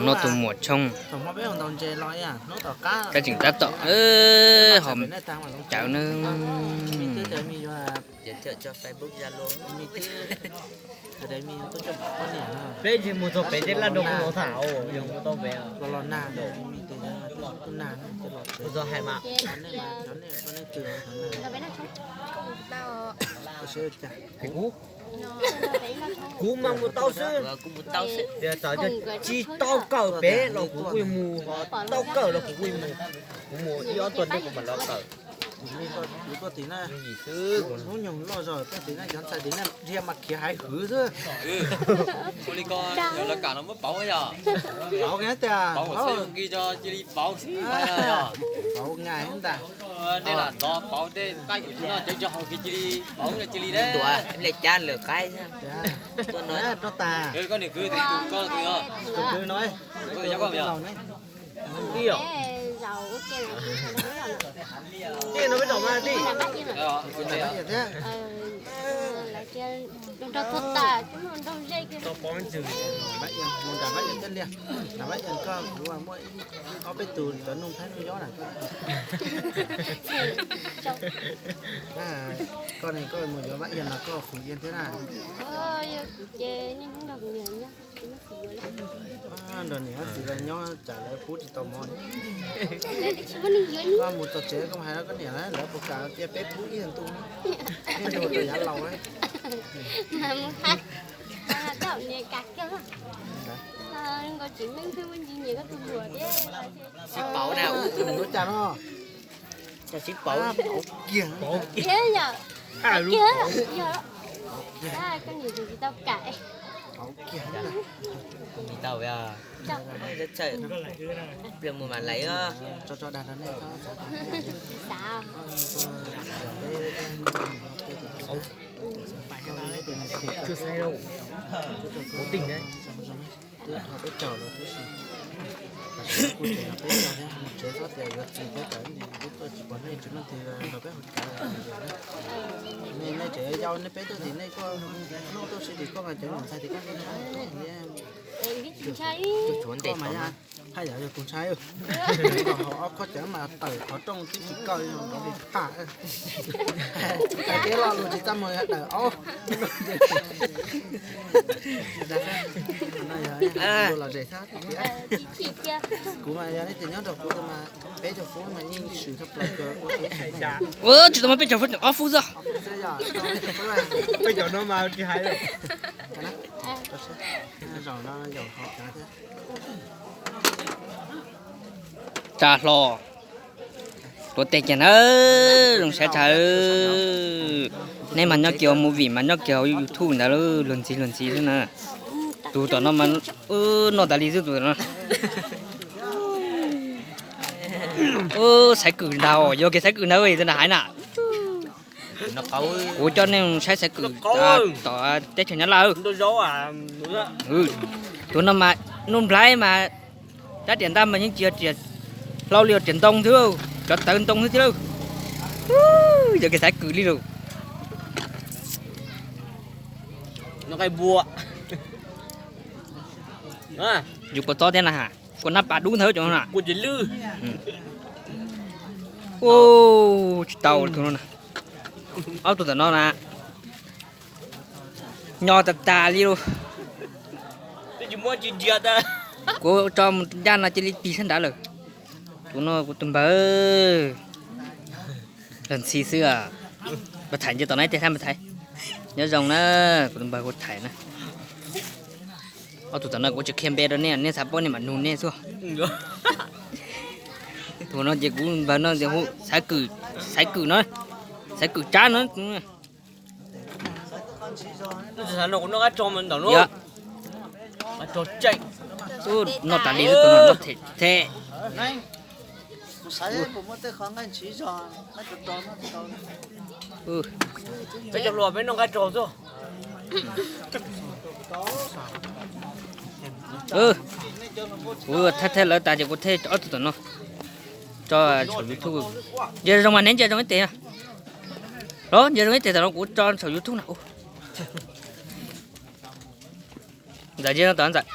Noj tus muam tshoob. Kab tseem tab tom ho cawv na. Peb mus txog pem tej laj rau kuv los tham, yog mus tau pem. Mus txog hais mas. Kuv, kuv mas mus tau xwb. Tias txawm tsis tau kawm pem los kuv kuj mus, tau kawm los kuv kuj mus. Kuv mus ib ob tuaj ntej kuv mam los kawm. Hnub nyoog loj zog tuaj tim na, cov ntxhais tim na dhia mas khiav haiv hwv xwb. Ua li ko, lawv kam no muab pauv yog? Pauv tias pauv nqi cia li pauv xwb. Pauv nqaij ntag. Nej lam ntxov pauv tej qab yus tsis noj cov tso hauv kiag cia li pauv cia li na. Tuaj li cas lawm qaib. Tuaj no rau tas. Koj niam kwv tus koj tus yog. Tus kwv no. Ib yom. Ib no peb tom mas tij. Mus nram Mab Yas thiab liaj, nram Mab Yas koj kuv muaj ob peb tus cov noog Thaib Nplog nyob na. Koj ne koj mus yuav Mab Yas no koj Fuv Yas thiab na. Nrog niam txiv lawv nyob tsam lawv pub tsis tau mov. Koj mus txog tsev koj hais rau koj niam lawv puas kam cia peb pub ib ntu, ib ntu rau yav laus. Sib pauv na, tus ntub cas no. Sib pauv kiag. Pauv kiag. Pauv kiag. Tsis tau, pliag mus mam lais. Twb dhau peb caug lawm tab sis, tam sim no kuj tseem yog peb caug thiab, mus tsev txhob tias yuav txiv thiab, tam sim no kuj tuaj tsis pom nej tsis muaj tig los nrog peb haus cawv. Nej tseem yau nej peb tuaj tim nej kuj hnub tuaj sib tim koj mas cov niam ntxhais tim koj mas haj yam yog tus ntshai. Haus ob khob cawv mas tawm qhov rooj twb tsis kaw li no li tham. Hais tias lo lus tsis txaj muag yog daws aub. Los zem xwb. Kuv mas yog leej twg nyob nrog kuv mas peb caug fub mas yeej swm thaj plaws. Tsis tau mas peb caug fub, ob fub xwb. Peb caug no mas tsis hais. Zaum no zaum haus cawv thiab. Tsa hlo. Tuav tes kiag na, zoo saib tsa. Nej mas nyob kiag ua movie mas nyob kiag ua YouTube ntawd luag ntxhi luag ntxhi xwb na. Tus tom no mas noj tas li xwb tus tom no. Xaiv kwm ntag, yog kiag xaiv kwm ntag tus nram haiv na. Kuv coj nej saib xaiv kwm tom teb chaws Nyab Laj. Tus no mas Nuj Nplhaib mas rab riam ntaj mas yeej tsis yog riam hlau li, riam ntoo xwb, cov tawv ntoo xwb thiab. Yog kiag xaiv kwm li lawm. Yus kua txob thiab na, kua nab pas dub ntawd cov no na. Tsis tau tus no na. Ob tug tom no na, nyo tas tas li lawm. Kuv tso mus ncaj no cia li tig sab nrad lawm. Tus no kuv tus npawg, los ntxhi xwb. Npawg Thaiv nce tom no ib teg, Thaiv, Npawg Thaiv, nyob zoo na. Kuv tus npawg hu Thaiv na. Ob tug tom no kuv tsis qhia npe rau nej, nej xav paub nej mam nug nej xwb. Tus no ces kuv npawg no tias hu Xaiv Kwm, Xaiv Kwm no, Xaiv Kwm Tsab no. Noj tas li xwb tus no, noj them them. Kuv thaij thaij lawv tas ces kuv thaij ob tug tom no tso saum YouTube. Ntsia zoo mas neb ntsia zoo ib teg. Los ntsia zoo ib teg tom no kuv tso saum YouTube na. Ntxawm ntsia zoo tom ntxawm.